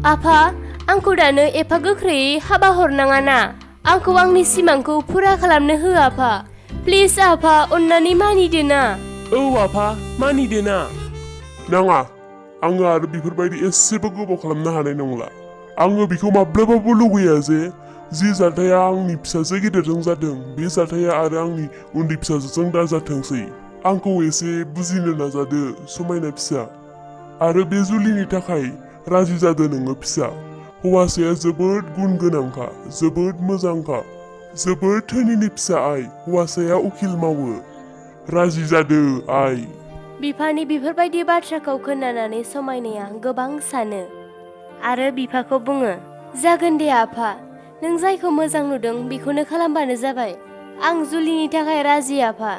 आफा आंखौ दानो एफा गोख्रैयै हाबा हरनाङा ना आंखौ आंनि सिमांखौ फुरा खालामनो हो आफा प्लिज आफा अन्नानै मानिदो ना औ आफा मानिदो ना नाङा आङो आरो बेफोरबायदि एसेबो गोबाव खालामनो हानाय नंला आङो बेखौ माब्लाबाबो लुगैया जे जि जाथाया आंनि फिसाजो गिदिरजों जादों बे जाथाया आरो आंनि उन्दै फिसाजोजों दाजाथोंसै आंखौ एसे बुजिनो नाजादो समायना फिसा आरो बे जुलिनि थाखाय राजि जादो नोङो फिसा हौवासाया जोबोद गुन गोनांखा जोबोद मोजांखा जोबोद धोनिनि फिसा आइ हौवासाया उकिल मावो राजि जादो आइ बिफानि बेफोरबायदि बाथ्राखौ खोनानानै समायनाया गोबां सानो आरो बिफाखौ बुङो जागोन दे आफा नों जायखौ मोजां नुदों बेखौनो खालामबानो जाबाय आं जुलिनि थाखाय राजि आफा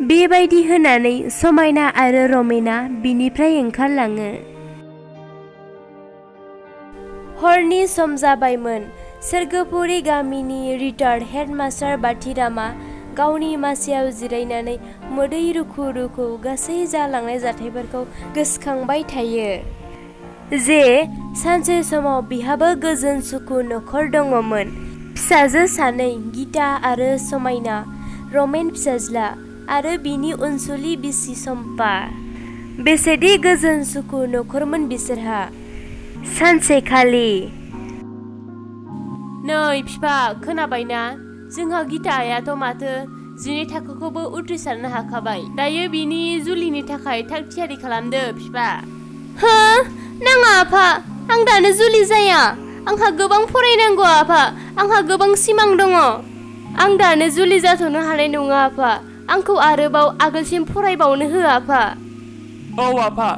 बेबायदि होनानै समायना आरो रमेना बिनिफ्राय ओंखारलाङो हरनि सम जाबायमोन सोरगोफुरि गामिनि रिटार्ड हेडमास्टार बाथिरामा गावनि मासियाव जिरायनानै मोदै रुखु रुखु गासै जालांनाय जाथायफोरखौ गोसोखांबाय थायो जे सानसे समाव बिहाबो गोजोन सुखु नखर दङमोन फिसाजो सानै गीता आरो समायना रमेन फिसाज्ला आरो बिनि अनसुलि बिसि सम्पा बेसेदि गोजोन सुखु नखरमोन बिसोरहा सानसेखालि नै बिफा खोनाबायना जोंहा गीता आयाथ' माथो 12 थाखोखौबो उथ्रिसारनो हाखाबाय दायो बिनि जुलिनि थाखाय थाग थियारि खालामदो बिफा हो नाङा आफा आं दानो जुलि जाया आंहा गोबां फरायनांगौ आफा आंहा गोबां सिमां दङ आं दानो जुलि जाथ'नो हानाय नङा आफा आंखौ आरोबाव आगोलसिम फरायबावनो हो आफा औ आफा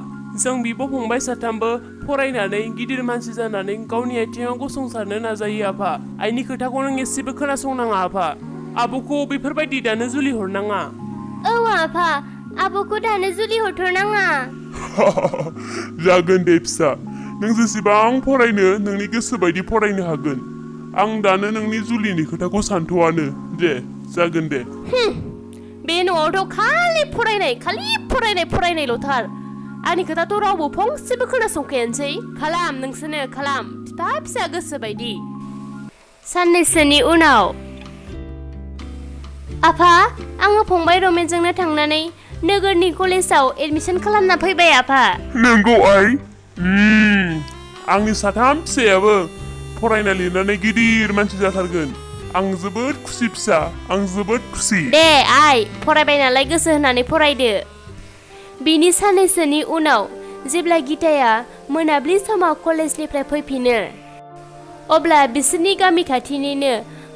जों बिब' फंबाय साथामबो फरायनानै गिदिर मानसि जानानै गावनि आथिङाव गसंसारनो नाजायो आफा आइनि खोथाखौ नों एसेबो खोनासंनाङा आफा आब'खौ बेफोरबायदि दानो जुलि हरनाङा औ आफा आब'खौ दानो जुलि हरथ'नाङा जागोन दे फिसा नों जेसेबां फरायनो नोंनि गोसो बायदि फरायनो हागोन आं दानो नोंनि जुलिनि खोथाखौ सानथ'वानो दे जागोन दे बे न'आवथ' खालि फरायनायल'थार आंनि खोथाथ' रावबो फंसेबो खोनासंखायानोसै खालाम नोंसोरनो खालाम फिफा फिसा गोसो बायदि साननैसोनि उनाव आफा आङो फंबाय रमेनजोंनो थांनानै नोगोरनि कलेजाव एडमिसन खालामना फैबाय आफा नंगौ आइ आंनि साथाम फिसायाबो फरायना लिरनानै गिदिर मानसि जाथारगोन आं जोबोद खुसि फिसा आं जोबोद खुसि दे आइ फरायबाय नालाय गोसो होनानै फरायदो बिनि साननैसोनि उनाव जेब्ला गीताया मोनाबिलि समाव कलेजनिफ्राय फैफिनो अब्ला बिसोरनि गामि खाथिनिनो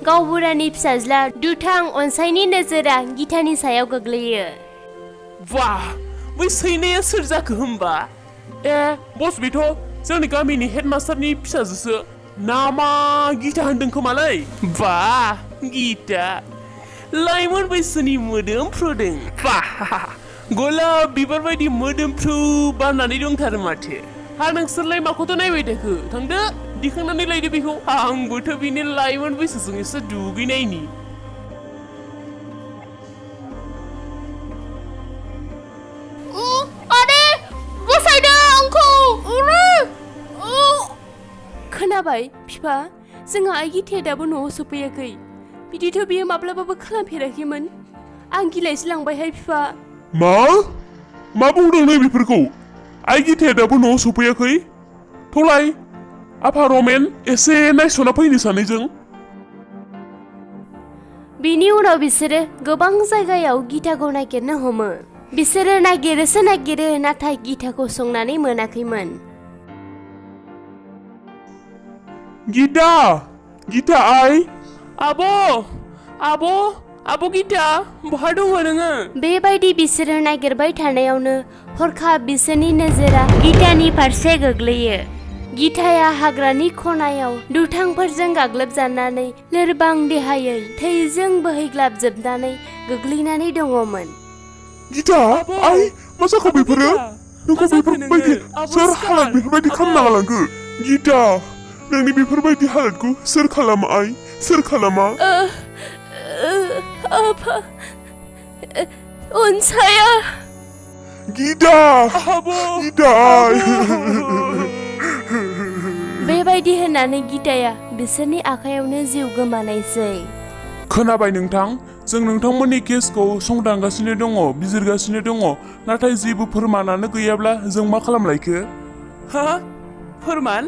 गावबुरानि फिसाज्ला दुथां अनसायनि नोजोरा गीतानि सायाव गोग्लैयो वाह बै सैनाया सोर जाखो होमबा बस बेथ' जोंनि गामिनि हेडमास्टारनि फिसाजोसो नामा गीता होनदों खोमालै बा गीता लाइमोन बैसोनि मोदोमफ्रुदों बाह गलाब बिबार बायदि मोदोमफ्रु बारनानै दंथारो माथो हा नोंसोरलाय माखौथ' नायबाय थाखो थांदो दिखांनानै लायदो बेखौ आंबोथ' बिनि लाइमोन बैसोजों एसे दुगैनायनि खोनाबाय बिफा जोंहा आइ गीताया दाबो न'आव सफैयाखै बिदिथ' बियो माब्लाबाबो खालामफेराखैमोन आं गिलायसो लांबायहाय बिफा मा बुंदों नै बेफोरखौ आइ गीताया दाबो न'आव सफैयाखै थौलाय आफा रमेन एसे नायस'ना फैनो सानैजों बिनि उनाव बिसोरो गोबां जायगायाव गीताखौ नागिरनो हमो बिसोरो नागिरो नाथाय गीताखौ संनानै मोनाखैमोन गीता आइ आब' गीता बहा दङ नोङो बेबायदि बिसोरो नागिरबाय थानायावनो हरखाब बिसोरनि नोजोरा गीतानि फारसे गोग्लैयो गीताया हाग्रानि खनायाव दुथांफोरजों गाग्लोबजानानै लोरबां देहायै थैजों बोहैग्लाबजोबनानै गोग्लैनानै दङमोन गीता आइ मा जाखो बेफोरो नोंखौ बेफोरबायदि सोर हालत बेफोरबायदि खालामना गालांखो गीता नोंनि बेफोरबायदि हालतखौ सोर खालामा आइ सोर खालामा आफा अनसाया गीता आब' गीता बेबायदि होननानै गिताया बिसोरनि आखायावनो जिउ गोमानायसै। खोनाबाय नोंथां, जों नोंथांमोननि केसखौ संदांगासिनो दङ, बिजिरगासिनो दङ, नाथाय जेबो फोरमानानो गैयाब्ला जों मा खालामलायखो? हा? फोरमान?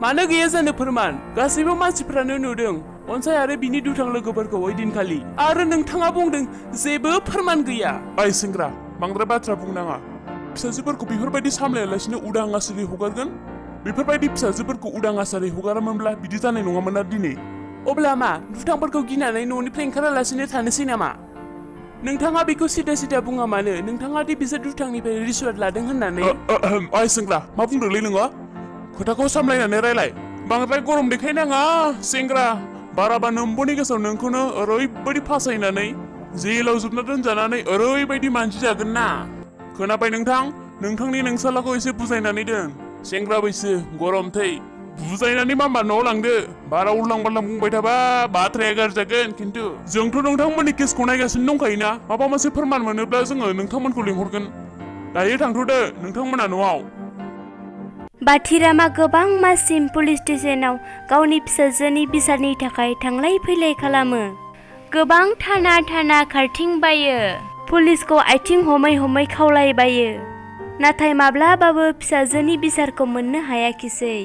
मानो गैया जानो फोरमान? गासैबो मानसिफ्रानो नुदों अनसाय आरो बिनि दुथां लोगोफोरखौ ओइदिनखालि, आरो नोंथाङा बुंदों जेबो फोरमान गैया। ओइ सेंग्रा, बांद्राय बाथ्रा बुंनाङा। फिसाजोफोरखौ बेफोरबायदि सामलायालासिनो उदां आसारै हगारगोन? बेफोरबायदि फिसाजोफोरखौ उदां आसारै हगारामोनब्ला बिदि जानाय नङामोन ना दिनै। अब्ला मा दुथांफोरखौ गिनानै न'निफ्राय ओंखारालासिनो थानोसै नामा? नोंथाङा बेखौ सिदा सिदा बुङा मानो? नोंथाङा दि बिसोर दुथांनिफ्राय रिसुवेट लादों होननानै। ओइ सेंग्रा, मा बुंदोंलै नोङो? खोथाखौ सामलायनानै रायलाय। बांद्राय गरम देखायनाङा सेंग्रा। बाराबा नोम्ब'नि गोसोआव नोंखौनो ओरैबायदि फासायनानै जेलाव जोबना दोनजानानै ओरैबायदि मानसि जागोन ना। खोनाबाय नोंथां? नोंथांनि नोंसालाखौ एसे बुजायनानै दोन। सेंग्रा बैसो, गरम थै। बुजायनानै मामा न'आव लांदो। बारा उरलां बारलां बुंबाय थाबा बाथ्राया गाज्रि जागोन खिन्थु। जोंथ' नोंथांमोननि केसखौ नायगासिनो दंखायोना। माबा मोनसे फोरमान मोनोब्ला जोङो नोंथांमोनखौ लिंहरगोन। दायो थांथ'दो नोंथांमोना न'आव। बाथिरामा गोबां माससिम पुलिस स्टेशनाव गावनि फिसाजोनि बिसारनि थाखाय थांलाय फैलाय खालामो। गोबां थाना थाना खारथिंबायो। पुलिसखौ आथिं हमै हमै खावलायबायो। नाथाय माब्लाबाबो फिसाजोनि बिसारखौ मोननो हायाखिसै।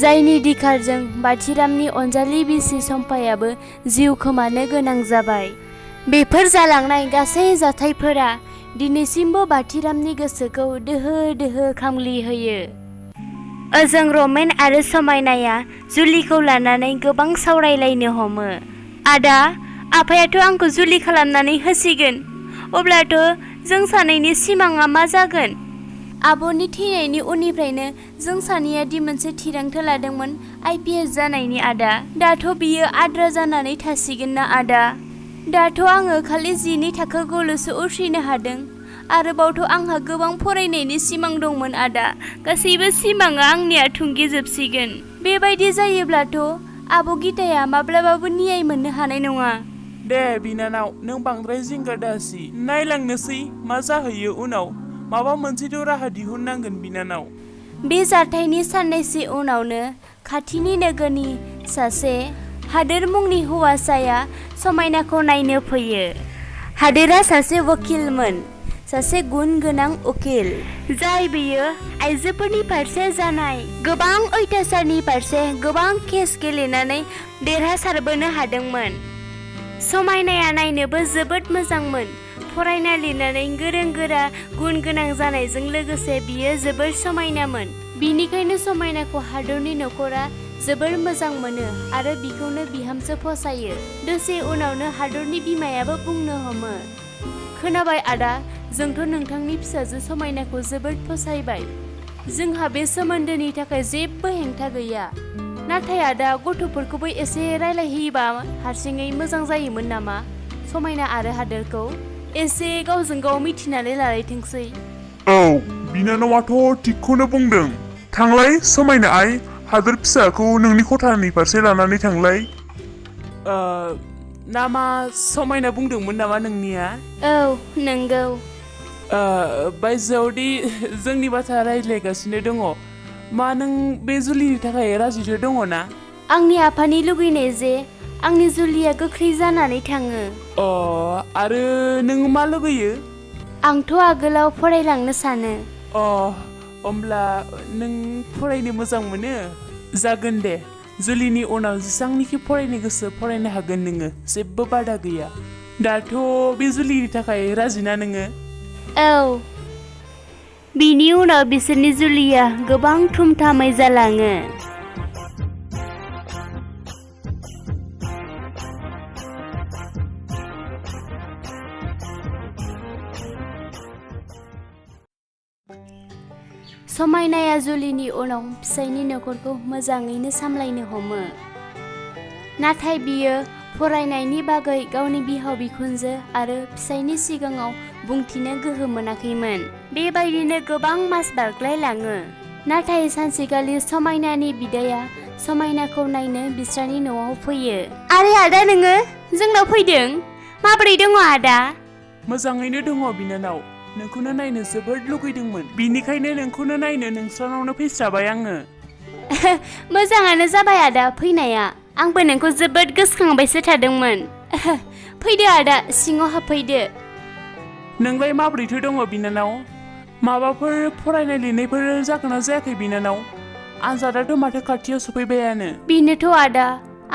जायनि दिखारजों बाथिरामनि अनजालि बिसि सम्पायाबो जिउ खोमानो गोनां जाबाय। बेफोर जालांनाय गासै जाथायफोरा दिनैसिमबो बाथिरामनि गोसोखौ दोहो दोहो खामग्लिहोयो। ओजों रमेन आरो समायनाया जुलिखौ लानानै गोबां सावरायलायनो हमो। आदा, आफायाथ' आंखौ जुलि खालामनानै होसिगोन। अब्लाथ' जों सानैनि सिमाङा मा जागोन? आब'नि थैनायनि उननिफ्रायनो जों सानैया दि मोनसे थिरांथा लादोंमोन I.P.S जानायनि आदा। दाथ' बियो आद्रा जानानै थासिगोन ना आदा। दाथ' आङो खालि 10नि थाखोखौल'सो उथ्रिनो हादों। आरोबावथ' आंहा गोबां फरायनायनि सिमां दंमोन आदा। गासैबो सिमाङा आंनिया थुंगेजोबसिगोन। बेबायदि जायोब्लाथ' आब' गिताया माब्लाबाबो नियाय मोननो हानाय नङा। दे बिनानाव, नों बांद्राय जिंगा दासि। नायलांनोसै मा जाहैयो उनाव। माबा मोनसेथ' राहा दिहुननांगोन बिनानाव। बे जाथायनि साननैसो उनावनो खाथिनि नोगोरनि सासे हादोर मुंनि हौवासाया समायनाखौ नायनो फैयो। हादोरा सासे वकिलमोन, सासे गुन गोनां उकिल, जाय बियो आइजोफोरनि फारसे जानाय गोबां अयथासारनि फारसे गोबां केस गेलेनानै देरहासारबोनो हादोंमोन। समायनाया नायनोबो जोबोद मोजांमोन। फरायना लिरनानै गोरों गोरा गुन गोनां जानायजों लोगोसे बियो जोबोर समायनामोन। बिनिखायनो समायनाखौ हादरनि न'खरा जोबोर मोजां मोनो आरो बिखौनो बिहामजो फसायो। दसे उनावनो हादरनि बिमायाबो बुंनो हमो, खोनाबाय आदा, जोंथ' नोंथांनि फिसाजो समायनाखौ जोबोद फसायबाय। जोंहा बे सोमोन्दोनि थाखाय जेबो हेंथा गैया। नाथाय आदा, गथ'फोरखौबो एसे रायलायहैयोबा हारसिङै मोजां जायोमोन नामा? समायना आरो हादोरखौ एसे गावजों गाव मिथिनानै लालायथोंसै। औ, बिनानावाथ' थिगखौनो बुंदों। थांलाय समायना आइ, हादोर फिसाखौ नोंनि खथानि फारसे लानानै थांलाय। नामा समायना बुंदोंमोन नामा नोंनिया? औ, नंगौ। बायजोआव दि जोंनि बाथ्रा रायज्लायगासिनो दङ। मा नों बे जुलिनि थाखाय राजिथ' दङ ना? आंनि आफानि लुगैनाय जे आंनि जुलिया गोख्रै जानानै थाङो। आरो नों मा लुगैयो? आंथ' आगोलाव फरायलांनो सानो। होमब्ला नों फरायनो मोजां मोनो? जागोन दे, जुलिनि उनाव जेसांनिखि फरायनो गोसो फरायनो हागोन नोङो, जेबो बादा गैया। दाथ' बे जुलिनि थाखाय राजिना नोङो? औ। बिनि उनाव बिसोरनि जुलिया गोबां थुमथामै जालाङो। समायनाया जुलिनि उनाव फिसायनि न'खरखौ मोजाङैनो सामलायनो हमो। नाथाय बियो फरायनायनि बागै गावनि बिहाव बिखुनजो आरो फिसायनि सिगाङाव बुंथिनो गोहो मोनाखैमोन। बेबायदिनो गोबां मास बारग्लायलाङो। नाथाय सानसेखालि समायनानि बिदाया समायनाखौ नायनो बिस्रानि न'आव फैयो। आरे आदा, नोङो जोंनाव फैदों? माबोरै दङ आदा? मोजाङैनो दङ बिनानाव। नोंखौनो नायनो जोबोद लुगैदोंमोन। बिनिखायनो नोंखौनो नायनो नोंस्रानावनो फैस्राबाय आङो। मोजाङानो जाबाय आदा फैनाया आंबो नोंखौ जोबोद गोसोखांबायसो थादोंमोन फैदो आदा सिङाव हाबफैदो नोंलाय माबोरैथो दङ बिनानाव माबाफोर फरायनाय लिरनायफोर जागोना जायाखै बिनानाव आनजादाथ' माथो खाथियाव सफैबायानो बेनोथ' आदा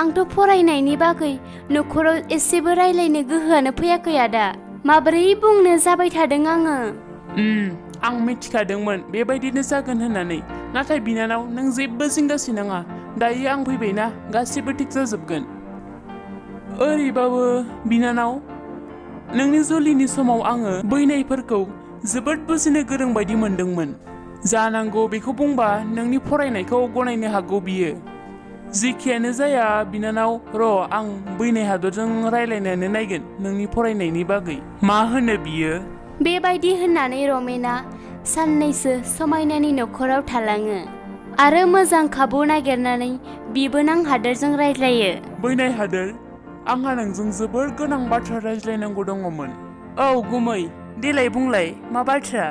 आंथ' फरायनायनि बागै न'खराव एसेबो रायलायनो गोहोआनो फैयाखै आदा माबोरै बुंनो जाबाय थादों आङो आं मिथिखादोंमोन बेबायदिनो जागोन होननानै नाथाय बिनानाव नों जेबो जिंगासि नाङा दायो आं फैबायना गासिबो थिग जाजोबगोन ओरैबाबो बिनानाव नोंनि जुलिनि समाव आङो बैनायफोरखौ जोबोद बुजिनो गोरों बायदि मोनदोंमोन जानांगौ बेखौ बुंबा नोंनि फरायनायखौ गनायनो हागौ बियो जिखियानो जाया बिनानाव र' आं बैनाय हादरजों रायलायनानै नायगोन नोंनि फरायनायनि बागै मा होनो बियो बेबायदि होननानै रमेना साननैसो समायनानि न'खराव थालाङो आरो मोजां खाबु नागिरनानै बिबोनां हादोरजों रायज्लायो बैनाय हादोर आंहा नोंजों जोबोर गोनां बाथ्रा रायज्लायनांगौ दङमोन औ गुमै देलाय बुंलाय मा बाथ्रा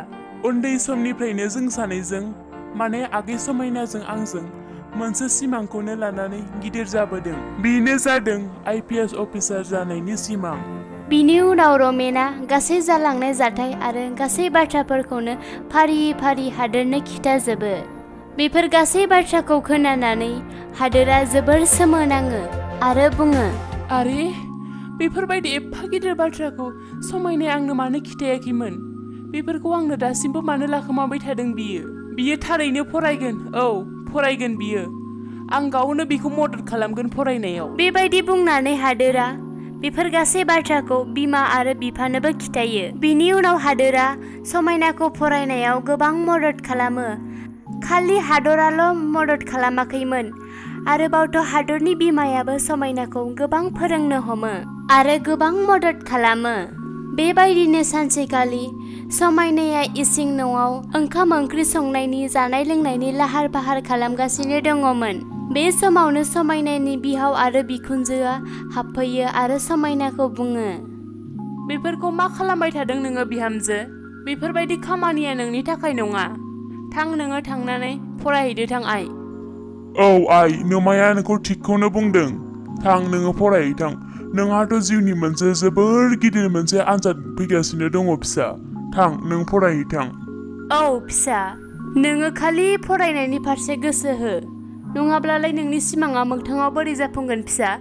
उन्दै समनिफ्रायनो जों सानैजों माने आगै समायनाजों आंजों मोनसे सिमांखौनो लानानै गिदिर जाबोदों बेनो जादों I.P.S अफिसार जानायनि सिमां बिनि उनाव रमेना गासै जालांनाय जाथाय आरो गासै बाथ्राफोरखौनो फारि फारि हादोरनो खिथाजोबो बेफोर गासै बाथ्राखौ खोनानानै हादोरा जोबोर सोमोनाङो आरो बुङो आरे बेफोरबायदि एफा गिदिर बाथ्राखौ समायनाया आंनो मानो खिथायाखैमोन बेफोरखौ आंनो दासिमबो मानो लाखोमाबाय थादों बियो थारैनो फरायगोन औ फरायगोन बियो आं गावनो बिखौ मदद खालामगोन फरायनायाव बेबायदि बुंनानै हादोरा बेफोर गासै बाथ्राखौ बिमा आरो बिफानोबो खिथायो बिनि उनाव हादोरा समायनाखौ फरायनायाव गोबां मदद खालामो खालि हादराल' मदद खालामाखैमोन आरोबावथ' हादरनि बिमायाबो समायनाखौ गोबां फोरोंनो हमो आरो गोबां मदद खालामो बेबायदिनो सानसेखालि समायनाया इसिं न'आव ओंखाम ओंख्रि संनायनि जानाय लोंनायनि लाहार फाहार खालामगासिनो दङमोन बे समावनो समायनानि बिहाव आरो बिखुनजोआ हाबफैयो आरो समायनाखौ बुङो बेफोरखौ मा खालामबाय थादों नोङो बिहामजो बेफोरबायदि खामानिया नोंनि थाखाय नङा थां नोङो थांनानै फरायहैदो थां आइ औ आइ नोमाया नोंखौ थिगखौनो बुंदों थां नोङो फरायहैथां नोंहाथ' जिउनि मोनसे जोबोर गिदिर मोनसे आनजाद फैगासिनो दङ फिसा थां नों फरायहैथां औ फिसा नोङो खालि फरायनायनि फारसे गोसो हो नङाब्लालाय नोंनि सिमाङा मोगथाङाव बोरै जाफुंगोन फिसा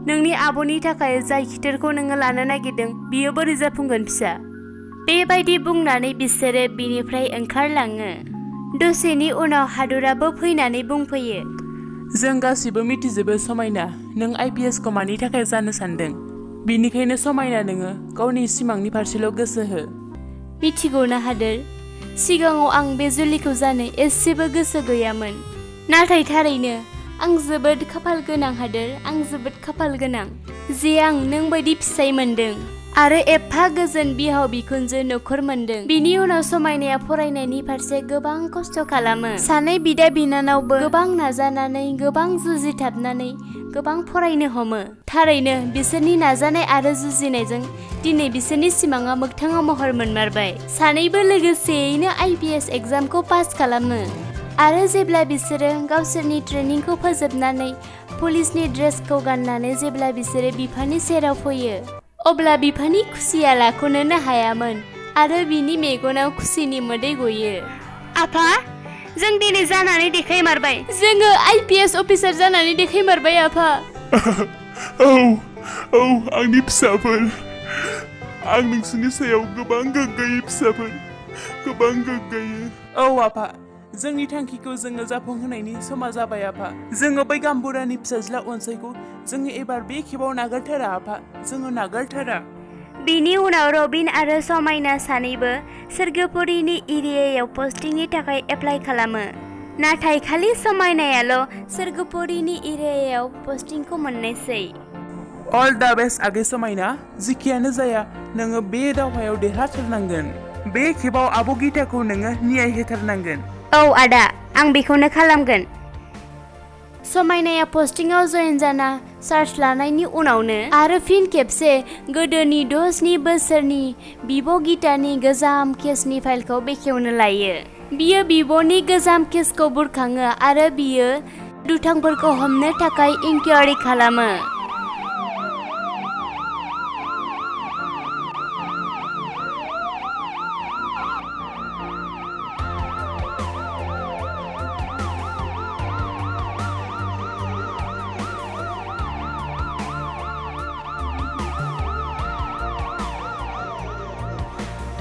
नोंनि आब'नि थाखाय जाय खिथेरखौ नोङो लानो नागिरदों बियो बोरै जाफुंगोन फिसा बेबायदि बुंनानै बिसोरो बिनिफ्राय ओंखारलाङो दसेनि उनाव हादराबो फैनानै बुंफैयो जों गासिबो मिथिजोबो समायना नों I.P.S खौ मानि थाखाय जानो सानदों बेनिखायनो समायना नोङो गावनि सिमांनि फारसेल' गोसो हो मिथिगौ ना हादोर सिगाङाव आं बे जुलिखौ जानो एसेबो गोसो गैयामोन नाथाय थारैनो आं जोबोद खाफाल गोनां हादोर आं जोबोद खाफाल गोनां जे आं नों बायदि फिसाय मोनदों आरो एफा गोजोन बिहाव बिखुनजो न'खर मोनदों बिनि उनाव समायनाया फरायनायनि फारसे गोबां खस्थ' खालामो सानै बिदा बिनानावबो गोबां नाजानानै गोबां जुजिथाबनानै गोबां फरायनो हमो थारैनो बिसोरनि नाजानाय आरो जुजिनायजों दिनै बिसोरनि सिमाङा मोगथाङाव महर मोनमारबाय सानैबो लोगोसेयैनो I.P.S एग्जामखौ पास खालामो आरो जेब्ला बिसोरो गावसोरनि ट्रेनिंखौ फोजोबनानै पुलिसनि ड्रेसखौ गाननानै जेब्ला बिसोरो बिफानि सेराव फैयो अब्ला बिफानि खुसिया लाख'नोनो हायामोन आरो बिनि मेगनाव खुसिनि मोदै गयो आफा जों दिनै जानानै देखायमारबाय जोङो I.P.S अफिसार जानानै देखायमारबाय आफा औ आंनि फिसाफोर आं नोंसोरनि सायाव गोबां गोग्गायो फिसाफोर गोबां गोग्गायो औ आफा जोंनि थांखिखौ जोङो जाफुंहोनायनि समा जाबाय आफा जोङो बै गाम्बुरानि फिसाज्ला अनसायखौ जोङो एबार बे खेबाव नागारथारा आफा जोङो नागारथारा बिनि उनाव रबिन आरो समायना सानैबो सोरगोपुरिनि एरियायाव पस्टिंनि थाखाय एप्लाइ खालामो नाथाय खालि समायनायाल' सोरगोपुरिनि एरियायाव पस्टिंखौ मोननायसै अल दा बेस्ट आगै समायना जिखियानो जाया नोङो बे दावहायाव देरहाथारनांगोन बे खेबाव आब' गिताखौ नोङो न्याय होथारनांगोन औ आदा आं बेखौनो खालामगोन समायनाया पस्टिंआव जयेन जाना चार्ज लानायनि उनावनो आरो फिन खेबसे गोदोनि 6-7 बोसोरनि बिब' गितानि गोजाम केसनि फाइलखौ बेखेवनो लायो। बियो बिब'नि गोजाम केसखौ बुरखाङो आरो बियो दुथांफोरखौ हमनो थाखाय इनक्वायरि खालामो।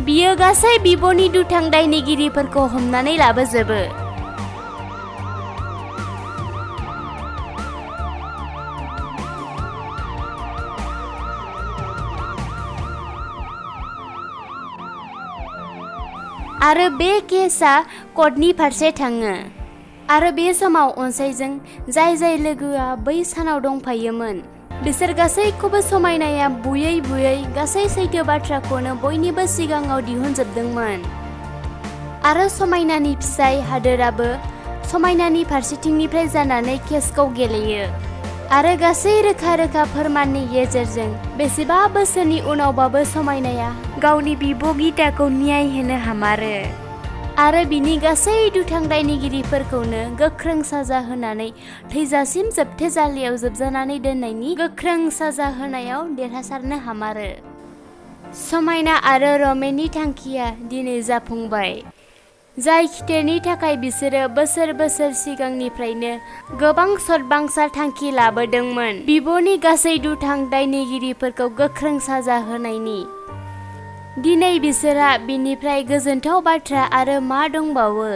बियो गासै बिब'नि दुथां दायनिगिरिफोरखौ हमनानै लाबोजोबो। आरो बे केसआ कर्टनि फारसे थाङो। आरो बे समाव अनसायजों जाय लोगोआ बै सानाव दंफायोमोन बिसोर गासैखौबो समायनाया बुयै बुयै गासै सैथो बाथ्राखौनो बयनिबो सिगाङाव दिहुनजोबदोंमोन। आरो समायनानि फिसाय हादोराबो समायनानि फारसेथिंनिफ्राय जानानै केसखौ गेलेयो। आरो गासै रोखा फोरमाननि गेजेरजों बेसेबा बोसोरनि उनावबाबो समायनाया गावनि बिब' गिताखौ न्याय होनो हामारो। आरो बिनि गासै दुथां दायनिगिरिफोरखौनो गोख्रों साजा होनानै थैजासिम जोबथेसालियाव जोबजानानै दोननायनि गोख्रों साजा होनायाव देरहासारनो हामारो। समायना आरो रमेननि थांखिया दिनै जाफुंबाय, जाय खिथेरनि थाखाय बिसोरो बोसोर सिगांनिफ्रायनो गोबां सतबांसा थांखि लाबोदोंमोन। बिब'नि गासै दुथां दायनिगिरिफोरखौ गोख्रों साजा होनायनि। दिनै बिसोरहा बिनिफ्राय गोजोनथाव बाथ्रा आरो मा दंबावो?